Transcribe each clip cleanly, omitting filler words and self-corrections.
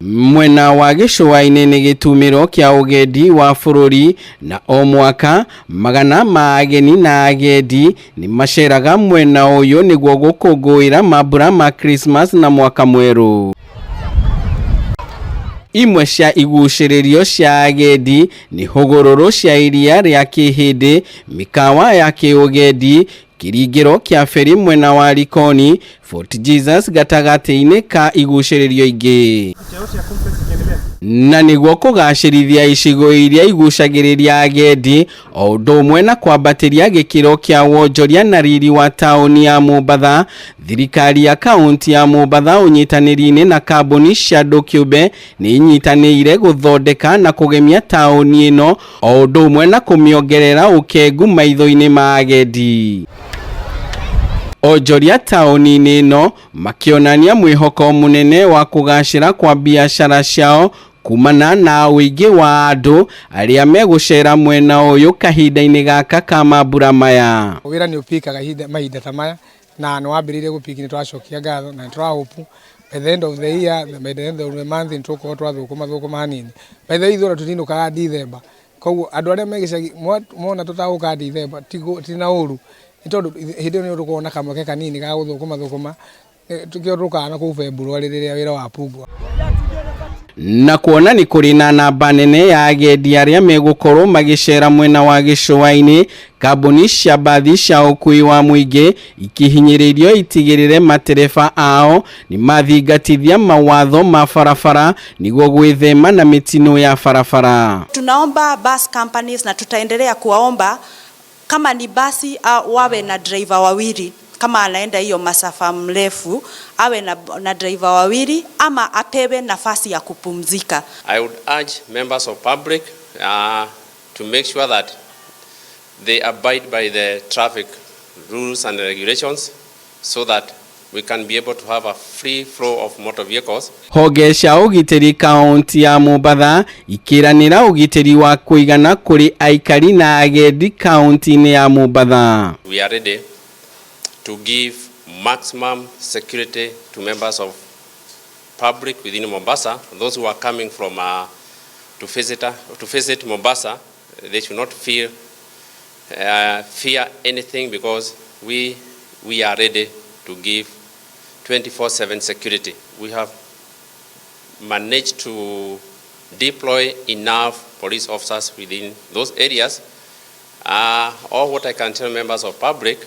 Mwena wa gĩcũa-inĩ nĩ gĩtumĩro kĩa ũgendi wa bũrũri na o mwaka magana ma ageni na agendi nĩ maceraga mwena ũyũ nĩguo gũkũngũĩra mambura ma Christmas na mwaka mwerũ. Imwe cia igucĩrĩrio cia agendi nĩ hũgũrũrũ cia iria rĩa Kĩhĩndĩ, mĩkawa ya kĩũgendi, kĩringĩro kĩa feri mwena wa Likoni, Fort Jesus gatagatĩ-inĩ ka igucĩrĩrio ingĩ. Na nĩguo kũgacĩrithia icigo iria igucagĩrĩria agendi o ũndũ ũmwe na kwambatĩria gĩkĩro kĩa wonjoria na riri wa taũni ya Mombatha, thirikari ya kaunti ya Mombatha ũnyitanĩri-inĩ na kambuni cia andũ kĩũmbe nĩ inyitanĩire gũthondeka na kũgemia taũni ĩno o ũndũ ũmwe na kũmĩongerera ũkengu maitho-inĩ ma agendi. Onjoria taũni-inĩ ĩno makĩonania mwĩhoko mũnene wa kũgacĩra kwa biacara ciao kumana na ũingĩ wa andũ arĩa megũcera mwena ũyũ kahinda-inĩ gaka ka mambura maya. Wĩra nĩ ũpikaga ihinda mahinda ta maya na nĩ wambĩrĩirie gũpiki, nĩ tũracokia ngatho na nĩ tũrahope by the end of the year, by the end of the month, nĩ tũgũkorwo twathũkũma thũkũma hanini. By the way, ithuĩ ona tũtinũkaga December, koguo andũ arĩa me gĩcagi mona tũtagũka December ti na ũru, nĩ tondũ hĩndĩ ĩyo nĩ tũkoragwo na kamweke kanini ga gũthũkũma thũkũma, kĩo tũkaga na kũu February rĩrĩa wĩra wapungua. Na kuona nĩ kũrĩ na namba nene ya agendi arĩa megũkorwo magĩcera mwena wa gĩcũa-inĩ, kambuni cia mbathi cia ũkui wa mũingĩ ikihinyĩrĩrio itigĩrĩre matereba ao nĩ mathingatithia mawatho ma barabara nĩguo gwĩthema na mĩtino ya barabara. Tunaomba bus companies na tutaendelea kuwaomba, kama ni basi wawe na driver wawili, kama anaenda hiyo masafa mrefu awe na driver wawili ama apewe nafasi ya kupumzika. I would urge members of public to make sure that they abide by the traffic rules and regulations so that we can be able to have a free flow of motor vehicles. Honge cia ũgitĩri kaunti ya Mombatha ikĩranĩra ũgitĩri wa kũigana kũrĩ aikari na agendi kaunti-inĩ ya Mombatha. We are ready to give maximum security to members of public within Mombasa. Those who are coming from to visit Mombasa, they should not fear anything because we are ready to give 24/7 security. We have managed to deploy enough police officers within those areas. All what I can tell members of public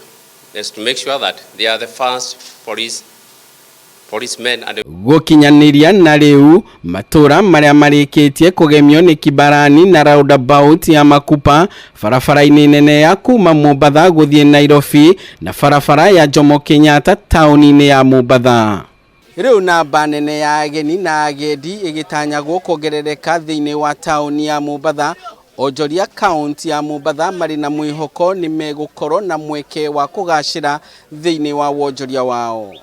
is to make sure that they are the first policemen and Gũkinyanĩria na rĩu matũra marĩa marĩkĩtie kũgemio nĩ Kibarani na roundabout ya Makupa, barabara-inĩ nene ya kuma Mombatha gũthiĩ Nairobi na barabara ya Jomo Kenyatta taũni-inĩ ya Mombatha. Rĩu namba nene ya ageni na agendi ĩgĩtanyagwo kuongerereka thĩinĩ wa taũni ya Mombatha. Onjoria kaunti ya Mombatha marĩ na mwĩhoko nĩ megũkorwo na mweke wa kũgacĩra thĩinĩ wa wonjoria wao.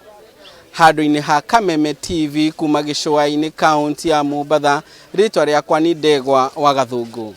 Handũ-inĩ ha Kameme TV kuma gĩcũa-inĩ kaunti ya Mombatha, rĩtwa rĩakwa nĩ Ndegwa wa Gathũngũ.